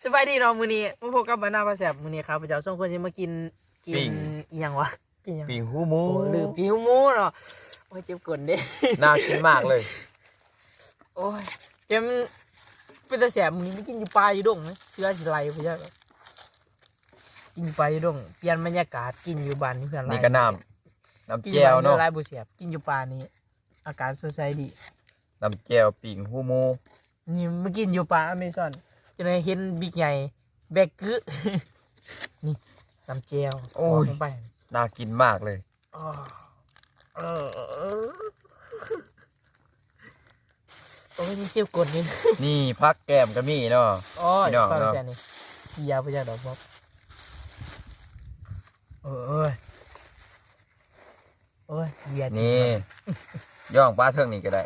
ສະບາຍດີເນາະ ມື້ນີ້ມາພົບກັບບ້ານນາພາແຊບ. ມື້ນີ້ຂ້າພະເຈົ້າສອງຄົນຊິມາກິນ ກິນ ປີ້ງ ອີ່ຫຍັງວະ? ປີ້ງຫຍັງ? ປີ້ງຫູໝູ. ໂອ້ ລືມ ປີ້ງຫູໝູເນາະ. ໂອ້ຍ ເຈັບກົ້ນເດ້. ໜ້າກິນມາກເລີຍ. ໂອ້ຍ ແຕ່ມັນເປັນຕາແຊບ. ມື້ນີ້ມາກິນຢູ່ປ່າຢູ່ດົງນະ ເສືອຊິໄລ່ພຸ້ນ. ກິນຢູ່ປ່າຢູ່ດົງ ປ່ຽນບັນຍາກາດ ກິນຢູ່ບ້ານເພື່ອນຫຼາຍ. ນີ້ກໍນ້ຳ ນ້ຳແຈ່ວເນາະ. ກິນຢູ່ບ້ານເຮືອນຫຼາຍບໍ່ແຊບ ກິນຢູ່ປ່ານີ້ອາກາດສົດໃສດີ. ນ້ຳແຈ່ວ ປີ້ງຫູໝູ. ນີ້ມາກິນຢູ່ປ່າອາເມຊອນ ຈັ່ງໃດເຫັນບິກໃຫຍ່ແບກກຶ. ນີ້ນ້ຳແຈ່ວ. ໂອ້ຍ ໂອ້ຍ ໜ້າກິນມາກເລີຍ. ອໍ ເອີ ເອີ ເອີ ໂອ້ຍ ມັນເຈັບກົ້ນນີ້. ນີ້ຜັກແກ້ມກໍມີເນາະ. ໂອ້ຍ ພີ່ນ້ອງເນາະ ເຈົ້າແຊນີ້ ເຄຍໄປຈັກດອກບອກ. ໂອ້ຍ ໂອ້ຍ ເຄຍ. ນີ້ ຢ່ອງປາເທິງນີ້ກໍໄດ້.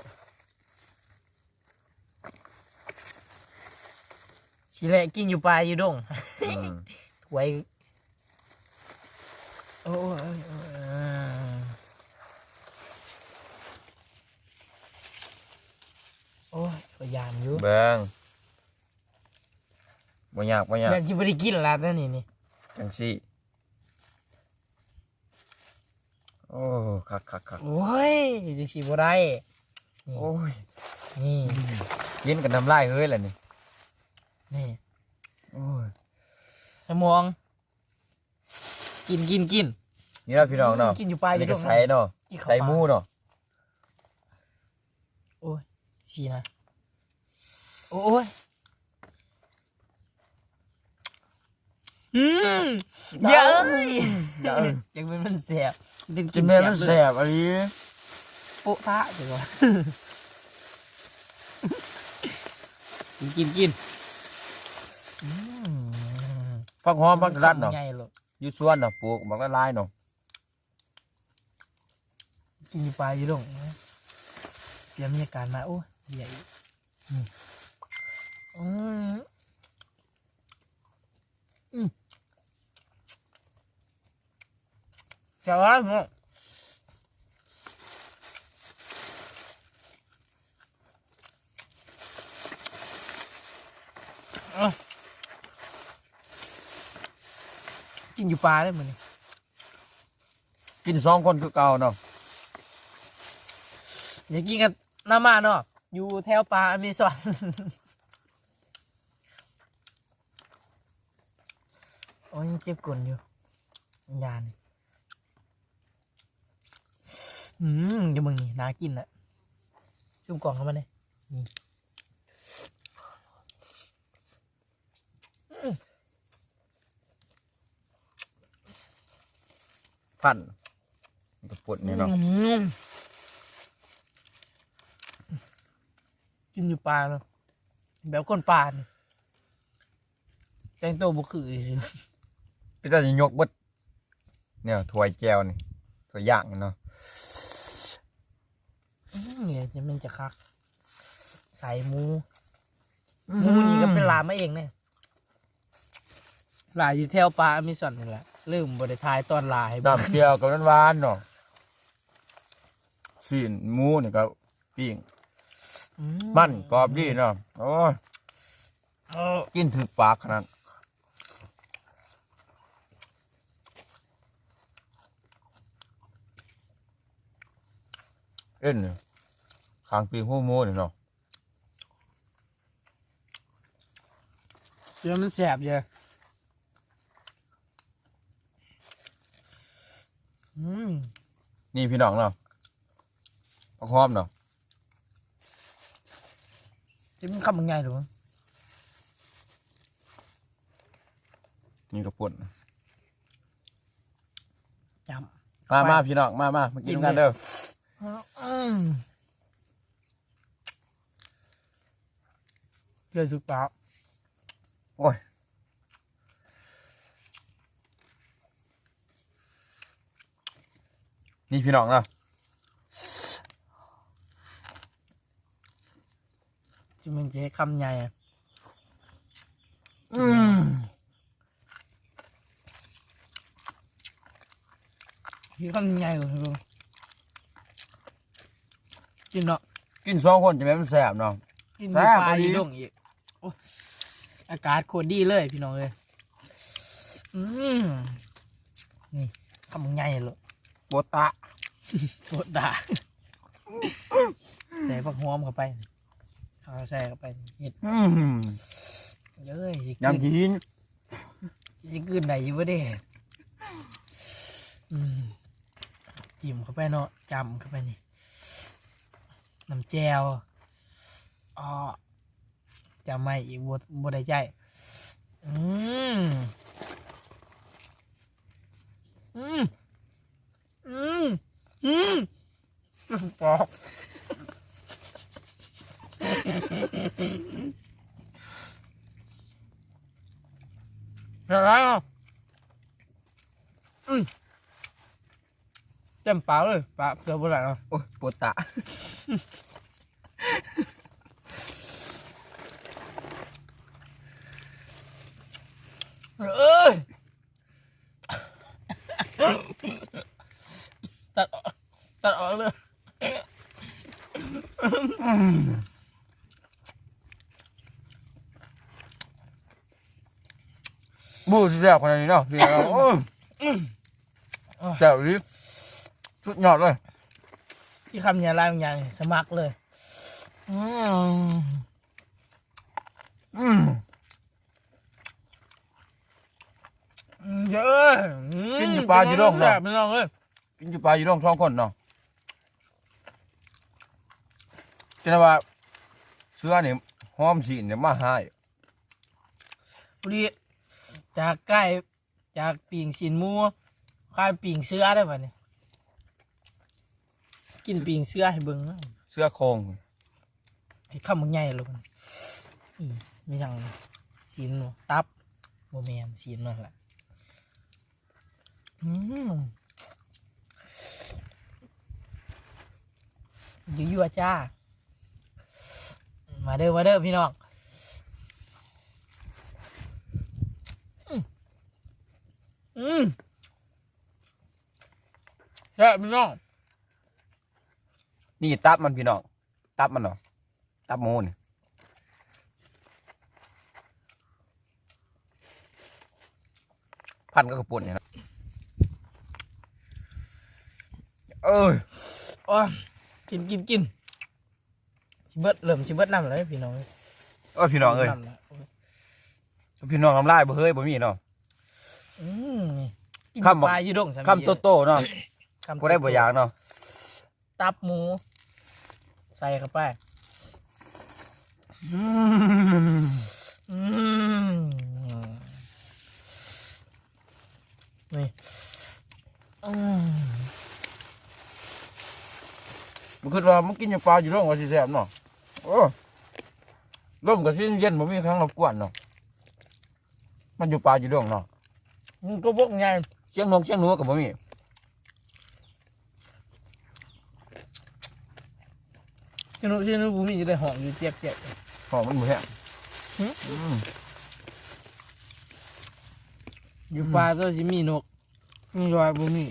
ຊິແລະກິນຢູ່ປ່າຢູ່ດົງ. ອືມ ຖ້ວຍ. ໂອ້ຍ ໂອ້ຍ ໂອ້ຍ ໂອ້ຍ ກໍຢ້ານຢູ່. ເບິ່ງ ບໍ່ຍາກ ບໍ່ຍາກ. ຢ້ານຊິບໍ່ໄດ້ກິນລະແນວນີ້ນີ້ ຈັ່ງຊີ້. ໂອ້ ຄັກໆໆ. ໂອ້ຍ ຈັ່ງຊີ້ບໍ່ໄດ້. ນີ້ ໂອ້ຍ ນີ້ ກິນກັນນ້ຳລາຍເຮີຍລະນີ້. ນີ້ ໂອ້ຍ ສະໝອງ ກິນ ກິນ ກິນ. ນີ້ລະພີ່ນ້ອງເນາະ ກິນຢູ່ປ່າຢູ່ດົງ ນີ້ກໍໃສ່ເນາະ ໃສ່ໝູເນາະ. ໂອ້ຍ ຊີ້ນະ. ໂອ້ຍ ອືມ ເຢ້ຍ ເອີຍ ຈັ່ງແມ່ນມັນແຊບ. ກິນແມ່ນມັນແຊບອີ່ຫຼີ. ໂປະຕະ ຈັ່ງວ່າ ກິນ ກິນ ກິນ. ອືມ ຜັກຫອມ ຜັກສະລັດເນາະ ຢູ່ສວນເນາະ ປູກບັກຫຼາຍໆເນາະ. ກິນຢູ່ປ່າຢູ່ດົງ ປ່ຽນບັນຍາກາດມາ. ໂອ້ຍ ເບຍອີກ. ອືມ ອືມ ອືມ ແຊບຫຼາຍເນາະ. ກິນຢູ່ປ່າເດ້ມື້ນີ້ ກິນສອງຄົນຄືເກົ່າເນາະ. ຢາກກິນກັບນ້ຳໝາເນາະ ຢູ່ແຖວປ່າອາເມຊອນ. ໂອ້ຍ ຍັງເຈັບກົ້ນຢູ່ ຢ້ານ. ອືມ ຢູ່ເບິ່ງນີ້ ໜ້າກິນລະ. ຊູມກ້ອງເຂົ້າມາແດ່ ນີ້. ອືມ ພັນ ມັນກໍປົນນີ້ເນາະ. ອືມ ກິນຢູ່ປ່າເນາະ ແບບຄົນປ່ານີ້ ແຕ່ງໂຕບໍ່ຄື ເປັນຕາຊິຍົກເບິດ ແນວຖ້ວຍແຈ່ວນີ້ ຖ້ວຍຢ່າງນີ້ເນາະ. ອືມ ນີ້ຈະແມ່ນຈະຄັກ ໃສ່ໝູ. ອືມ ໝູນີ້ກໍໄປລ່າມາເອງເດ້ ລ່າຢູ່ແຖວປ່າອາເມຊອນນີ້ແຫຼະ ລືມບໍ່ໄດ້ຖ່າຍຕອນລ່າໃຫ້ເບິ່ງ. ນ້ຳແຈ່ວກໍຫວານໆເນາະ ຊີ້ນໝູນີ້ກໍປີ້ງ. ອືມ ມັນກອບດີເນາະ. ໂອ້ຍ ເອີ ກິນຖືກປາກຂະໜາດ. ເອັນນີ້ ຂ້າງປີກຫູໝູນີ້ເນາະ ເຈົ້າມັນແຊບເດີ້. ອືມ ນີ້ພີ່ນ້ອງເນາະ ຜັກຫອມເນາະ. ຊິມຄຳບັກໃຫຍ່ດູ. ນີ້ກໍປົ່ນ ຈ້ຳ ມາ ມາພີ່ນ້ອງ ມາ ມາ ມາກິນນຳກັນເດີ້. ອືມ ເລືອດສຸດປາກ. ໂອ້ຍ ນີ້ພີ່ນ້ອງເນາະ ຊິມັນຈະເຮັດຄຳໃຫຍ່. ອືມ ເຮັດຄຳໃຫຍ່ເລີຍ ກິນເນາະ ກິນສອງຄົນຈະແມ່ນມັນແຊບເນາະ. ກິນຢູ່ປ່າຢູ່ດົງອີກ. ໂອ້ຍ ອາກາດໂຄດດີເລີຍພີ່ນ້ອງເອີຍ. ອືມ ນີ້ຄຳໃຫຍ່ໂລດ ໂປະຕະ ໂປະຕະ ໃສ່ຜັກຫອມເຂົ້າໄປ ເອົາໃສ່ເຂົ້າໄປ ເຮັດ ອືມ ເອີຍ ຍາມກິນ ຊິກືນໄດ້ຢູ່ບໍ່ເດ? ອືມ ຈິ້ມເຂົ້າໄປເນາະ ຈ້ຳເຂົ້າໄປນີ້ ນ້ຳແຈ່ວ ອໍ ຈຳໄວ້ອີກ ບໍ່ ບໍ່ໄດ້ໃຊ້. ອືມ ອືມ ອືມ ອືມ ປອກ ລະລາຍເນາະ. ອືມ ເຕັມປາກເລີຍ ປາກເກືອບບໍ່ໄດ້ເນາະ. ໂອ້ຍ ໂປະຕະ ເອີຍ ຕັດອອກ ຕັດອອກເລີຍ. ບູ ຊິແຊບຂະໜາດນີ້ເນາະ ພີ່ນ້ອງ. ໂອ້ຍ ແຊບອີ່ຫຼີ ສຸດຍອດເລີຍ. ທີ່ຄຳໃຫຍ່ຫຼາຍບາງຢ່າງນີ້ ສະໝັກເລີຍ. ອືມ ອືມ ເອີ ອືມ ກິນຢູ່ປ່າຢູ່ດົງເນາະ ແຊບພີ່ນ້ອງເອີຍ. ກິນຢູ່ປ່າຢູ່ດົງສອງຄົນເນາະ. ຈະໄດ້ວ່າເສືອນີ້ຫອມຊີ້ນນີ້ມາຫາຍ. ພໍດີຈາກໄກ່ ຈາກປີ້ງຊີ້ນໝູ ກາຍເປັນປີ້ງເສືອໄດ້ບັດນີ້. ກິນປີ້ງເສືອໃຫ້ເບິ່ງ ເສືອໂຄງ ເຮັດຄຳບັກໃຫຍ່ໂລດ. ອີ່ ມີຫຍັງ ຊີ້ນ ຕັບ ບໍ່ແມ່ນ ຊີ້ນມັນລະ. ອືມ ຢູ່ໆ ຈ້າ ມາເດີ ມາເດີພີ່ນ້ອງ. ອືມ ອືມ ແຊບພີ່ນ້ອງ. ນີ້ຕັບມັນພີ່ນ້ອງ ຕັບມັນເນາະ ຕັບໝູນີ້ ພັນກັບເຂົ້າປຸ້ນນີ້ນະ. ເອີຍ ໂອ້ຍ ກິນ ກິນ ກິນ ຊິເບິດ ເລີ່ມຊິເບິດນ້ຳແລ້ວພີ່ນ້ອງ. ເອີຍ ພີ່ນ້ອງເອີຍ ນ້ຳລະ ພີ່ນ້ອງ ນ້ຳລາຍບໍ່ເຮີຍ ບໍ່ມີເນາະ. ອືມ ນີ້ ກິນ ຄຳບັກ ປາຢູ່ດົງ ຄຳໂຕໆເນາະ ຜູ້ໃດບໍ່ຢາກເນາະ. ຕັບໝູ ໃສ່ເຂົ້າໄປ. ອືມ ອືມ ນີ້ ອືມ ບໍ່ຄິດວ່າມາກິນຢູ່ປ່າຢູ່ດົງວ່າຊິແຊບເນາະ. ໂອ້ ລົມກໍຊິເຢັນ ບໍ່ມີຫຍັງລົບກວນເນາະ. ມັນຢູ່ປ່າຢູ່ດົງເນາະ ມັນກໍບົກໃຫຍ່ ສຽງນົກສຽງໜູກໍບໍ່ມີ. ສຽງນົກສຽງໜູບໍ່ມີ ຈະໄດ້ຮ້ອງຢູ່ແຈບໆ ຮ້ອງມັນບໍ່ແຮງ. ຫື ອືມ ຢູ່ປ່າກໍຊິມີນົກ ມີ ບໍ່ມີ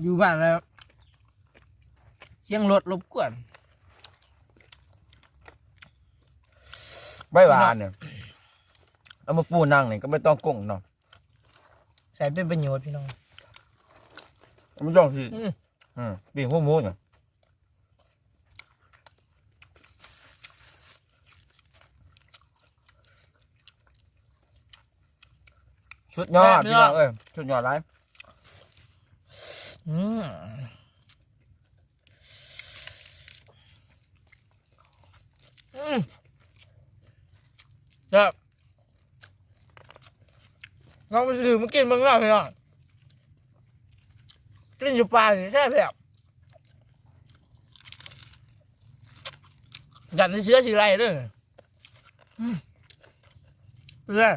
ຢູ່ບ້ານແລ້ວ ສຽງລົດລົບກວນ. ໃບຫວານນີ້ ເອົາມາປູນັ່ງນີ້ ກັບໃບຕອງກົງເນາະ ໃຊ້ເປັນປະໂຫຍດພີ່ນ້ອງ. ມັນຕ້ອງຊິ ອືມ ອືມ ປີ້ງຫົວໝູນີ້ ສຸດຍອດ ແຊບ ພີ່ນ້ອງເອີຍ ສຸດຍອດຫຼາຍ. ອືມ ອືມ ແຊບ ລອງໄປຊື້ມາກິນເບິ່ງເນາະພີ່ນ້ອງ ກິນຢູ່ປ່ານີ້ແຊບໆ ຢ້ານແຕ່ເສືອຊິໄລ່ເດີ. ອືມ ເປັນໄງ?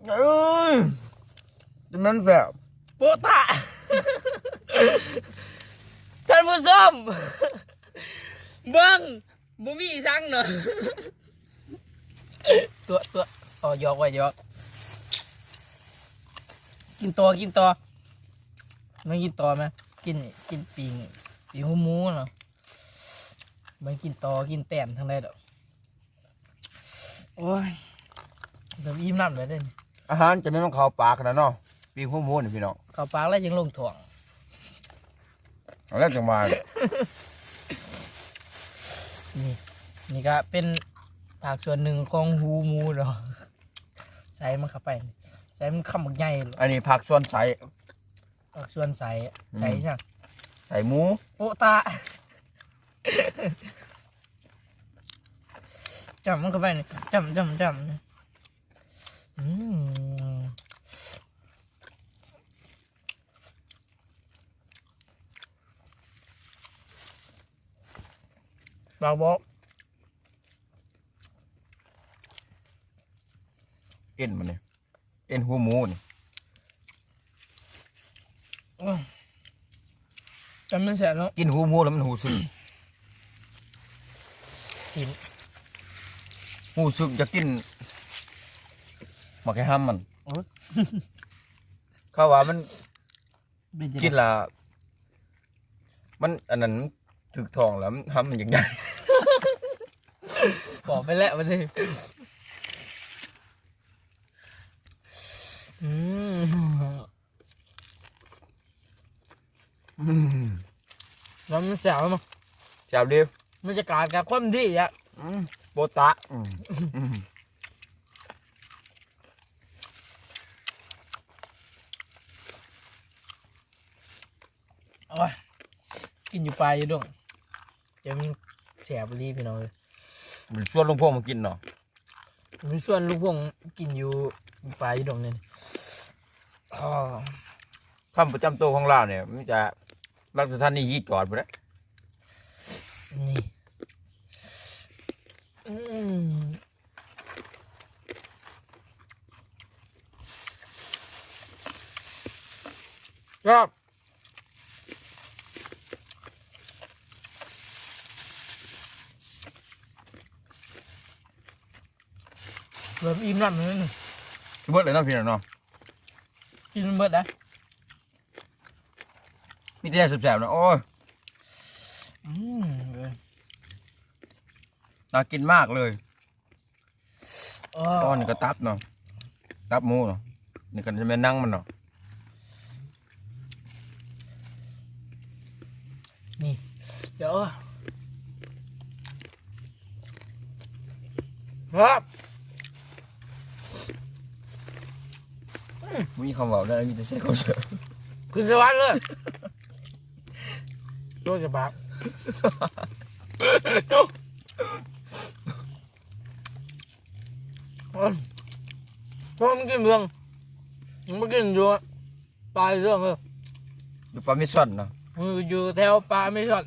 ເອີຍ ແຕ່ມັນແຊບ ໂປະຕະ ທ່ານຜູ້ຊົມ ເບິ່ງ ບໍ່ມີອີ່ສັງເນາະ ຕົວະ ຕົວະ ອໍ ຢອກວ່າຢອກ ກິນຕໍ່ ກິນຕໍ່ ມາກິນຕໍ່ແມະ ກິນ ກິນປີ້ງ ປີ້ງຫົວໝູເນາະ ມາກິນຕໍ່ ກິນແຕ່ນທາງໃດດອກ. ໂອ້ຍ ເລີ່ມອີ່ມນ້ຳແລ້ວເດ້ນີ້. ອາຫານຈະແມ່ນມັນເຂົ້າປາກຫັ້ນນະເນາະ ປີ້ງຫົວໝູນີ້ພີ່ນ້ອງ ເຂົ້າປາກແລ້ວຈຶ່ງລົງທ້ອງ ເອົາແລ້ວຈັ່ງວ່າ. ນີ້ ນີ້ກະເປັນພາກສ່ວນໜຶ່ງຂອງຫູໝູເນາະ ໃສ່ມັນເຂົ້າໄປ ໃສ່ມັນຄຳບັກໃຫຍ່ໂລດ. ອັນນີ້ພາກສ່ວນໃສ່ ພາກສ່ວນໃສ່ ອືມ ໃສ່ຫຍັງ? ໃສ່ໝູ. ໂອຕາ ຈ້ຳມັນເຂົ້າໄປນີ້ ຈ້ຳ ຈ້ຳ ຈ້ຳ ອືມ ບາກບໍ ເອັນມັນນີ້ ເອັນຫົວໝູນີ້ ໂອ້ຍ ແຕ່ມັນແຊບເນາະ ກິນຫົວໝູແລ້ວມັນຮູ້ສຶກ ກິນ ຮູ້ສຶກຢາກກິນໝາກໄຂ່ຫຳມັນ. ໂອ້ຍ ເຂົາວ່າມັນ ເປັນຈັ່ງໃດ? ກິນແລ້ວມັນອັນນັ້ນ ມັນຖືກທ້ອງແລ້ວມັນຫຳມັນຢາກໃຫຍ່ ບອກໄປແລ້ວບັດນີ້ ອືມ ອືມ ແລ້ວມັນແຊບເນາະ ແຊບດີ ມັນຈະການກັບຄວາມດີອະ ອືມ ໂປຕະ ອືມ ອືມ. ໂອ້ຍ ກິນຢູ່ປ່າຢູ່ດົງ ແຕ່ມັນແຊບອີ່ຫຼີພີ່ນ້ອງເອີຍ ມັນຊວນລຸງພົງມາກິນເນາະ ມັນຊວນລຸງພົງກິນຢູ່ປ່າຢູ່ດົງນີ້ ອໍ ຄຳປະຈຳໂຕຂອງລາວນີ້ ມີແຕ່ຫຼັກສະຖານີຮີຈອດພຸ້ນແຫຼະ ນີ້ ອືມ. ແຊບ ເລີ່ມອີ່ມນ້ຳແລ້ວນີ້ ຊິເບິດແລ້ວເນາະພີ່ນ້ອງເນາະ ກິນມັນເບິດໄດ໋. ມີແຕ່ແນວແຊບໆນະ ໂອ້ຍ ອືມ ເອີຍ ໜ້າກິນມາກເລີຍ ອໍ ອັນນີ້ກະຕັບເນາະ ຕັບໝູເນາະ ນີ້ກະຈະແມ່ນໜັງມັນເນາະ ນີ້ ດຽວ ຄັບ ອືມ ບໍ່ມີຄຳເວົ້າໄດ້ ມີແຕ່ໃຊ້ຄວາມເຊື່ອ ຂຶ້ນສະຫວັນເລີຍ ໂດຍສະບາຍ ໂອ້ຍ ໂອ້ຍ ມັນກິນເບື້ອງ ມັນບໍ່ກິນຢູ່ ປາເລື່ອງເອີ ຢູ່ປ່າເມຊອນເນາະ ເອີ ຢູ່ແຖວປ່າເມຊອນ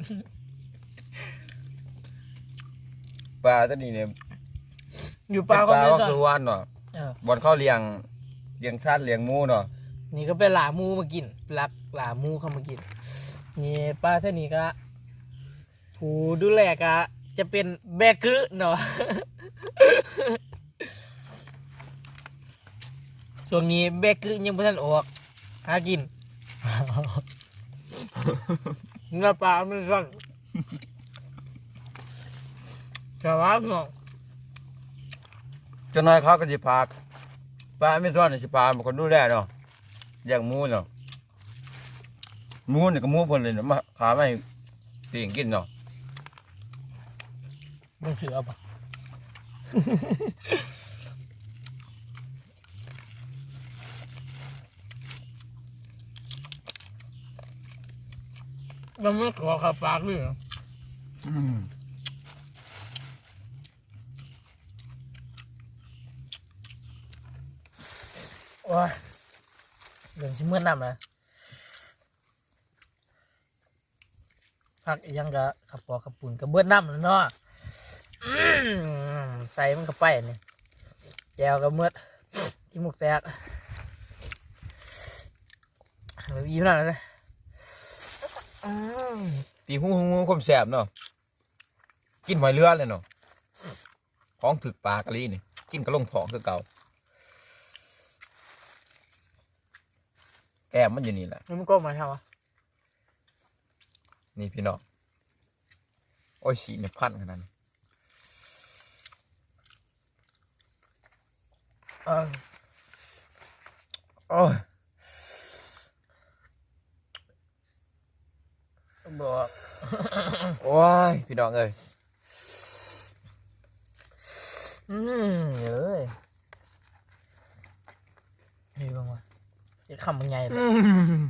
ປ່າຕົວນີ້ນີ້ ຢູ່ປ່າຂອງເມຊອນ ເປັນປ່າວັງສຸວານເນາະ ເອີ ບ່ອນເຂົາລ້ຽງ ລ້ຽງສັດລ້ຽງໝູເນາະ ນີ້ກໍໄປລ່າໝູມາກິນ ລັກລ່າໝູເຂົາມາກິນ ນີ້ປ່າແຖວນີ້ກໍ ຜູ້ດູແລກໍຈະເປັນແບກຶເນາະ ຊ່ວງນີ້ແບກຶຍັງບໍ່ທັນອອກຫາກິນ ເນື້ອປາມັນສັ້ນ ສະບາຍເນາະ ຈັກໜ້ອຍເຂົາກໍຊິພາ ປາເມຊອນນີ້ຊິພາມາຄົນດູແລເນາະ ລ້ຽງໝູເນາະ. ໝູນີ້ກໍໝູເພິ່ນເລີຍ ມາຂ້າມາໃຫ້ປີ້ງກິນເນາະ ບໍ່ເຊື່ອບໍ່ ມັນບໍ່ຂໍເຂົ້າປາກເລີຍ ອືມ ໂອ້ຍ ເລີ່ມຊິເໝິດນ້ຳແລ້ວ. ຜັກອີ່ຫຍັງກະ ເຂົ້າປອກເຂົ້າປຸ້ນກະເບິດນ້ຳແລ້ວເນາະ ອືມ ໃສ່ມັນເຂົ້າໄປນີ້ ແຈ່ວກະເໝິດ ຂີ້ມູກແຕກ ອີ່ມແລ້ວເດ້ ອືມ ປີ້ງຫູ ຫູຄວາມແຊບເນາະ ກິນຫອຍເຫຼືອເລີຍເນາະ ຂອງຖືກປາກະລີນີ້ ກິນກະລົງທ້ອງຄືເກົ່າ ແກ້ມມັນຢູ່ນີ້ແຫຼະ ມັນກໍມາເທົ່າ ນີ້ພີ່ນ້ອງ ໂອ້ຍ ສີນີ້ພັນຂະໜາດນີ້ ອ ເອີ ໂອ້ຍ ບໍ່ ໂອ້ຍ ພີ່ນ້ອງເອີຍ ອືມ ເອີຍ ນີ້ເບິ່ງວ່າ ອີກຄຳບັກໃຫຍ່ເລີຍ ອືມ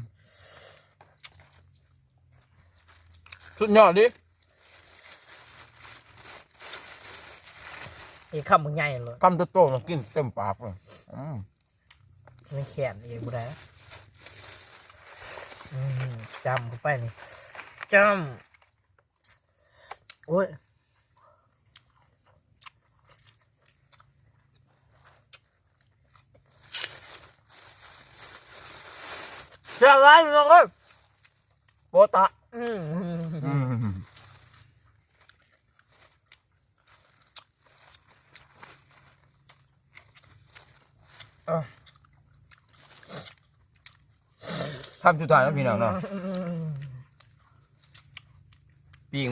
ສຸດຍອດເດ ອີກຄຳບັກໃຫຍ່ເລີຍ ຄຳໂຕໆ ມັນກິນເຕັມປາກເລີຍ ອືມ ມັນແຂນອີກບໍ່ໄດ້ ອືມ ຈ້ຳເຂົ້າໄປນີ້ ຈ້ຳ ໂອ້ຍ ແຊບຫຼາຍພີ່ນ້ອງເອີຍ ໂປະຕະ ອືມ ອືມ ເອີ ຄຳສຸດທ້າຍເນາະພີ່ນ້ອງເນາະ ປີ້ງ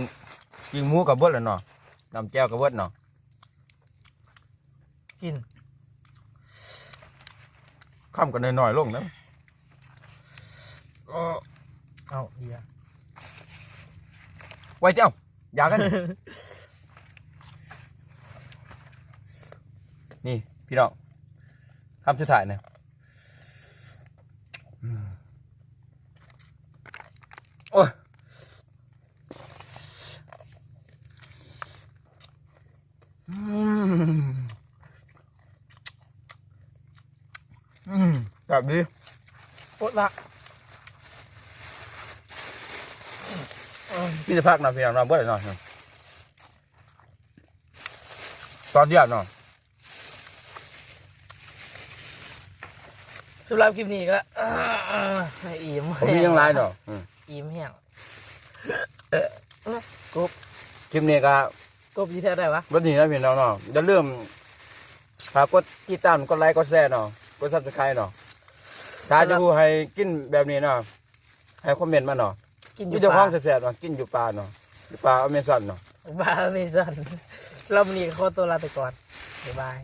ປີ້ງໝູກໍເບິດແລ້ວເນາະ ນ້ຳແຈ່ວກໍເບິດເນາະ ກິນ ຄຳກໍນ້ອຍໆລົງນະ ເອີ ເອົາເຫຍ ໄວ້ເຈົ້າ ຢາກັນ ນີ້ພີ່ນ້ອງ ຄຳສຸດທ້າຍນະ ອືມ ໂອ້ຍ ອືມ ອືມ ແຊບດີ ໂຄດລະ ມີແຕ່ຜັກເນາະ ພີ່ນ້ອງເນາະ ເບິດແລ້ວເນາະ ຕອນດຽວເນາະ ສຳລັບຄລິບນີ້ກໍ ອີ່ມ ບໍ່ມີຫຍັງຫຼາຍດອກ ອືມ ອີ່ມແຮງ ກົບ ຄລິບນີ້ກໍ ກົບຢູ່ແຖວໃດວະ? ເບິດນີ້ນະພີ່ນ້ອງເນາະ ຢ່າລືມຝາກກົດຕິດຕາມ ກົດໄລ ກົດແຊເນາະ ກົດ Subscribe ເນາະ ຖ້າຢາກຮູ້ໃຫ້ກິນແບບນີ້ເນາະ ໃຫ້ຄອມເມັນມາເນາະ ກິນຢູ່ ມີແຕ່ຂອງແຊບໆເນາະ ກິນຢູ່ປ່າເນາະ ຢູ່ປ່າອາເມຊອນເນາະ ປ່າອາເມຊອນ ສຳລັບມື້ນີ້ກໍຂໍຕົວລາໄປກ່ອນ ບາຍບາຍ.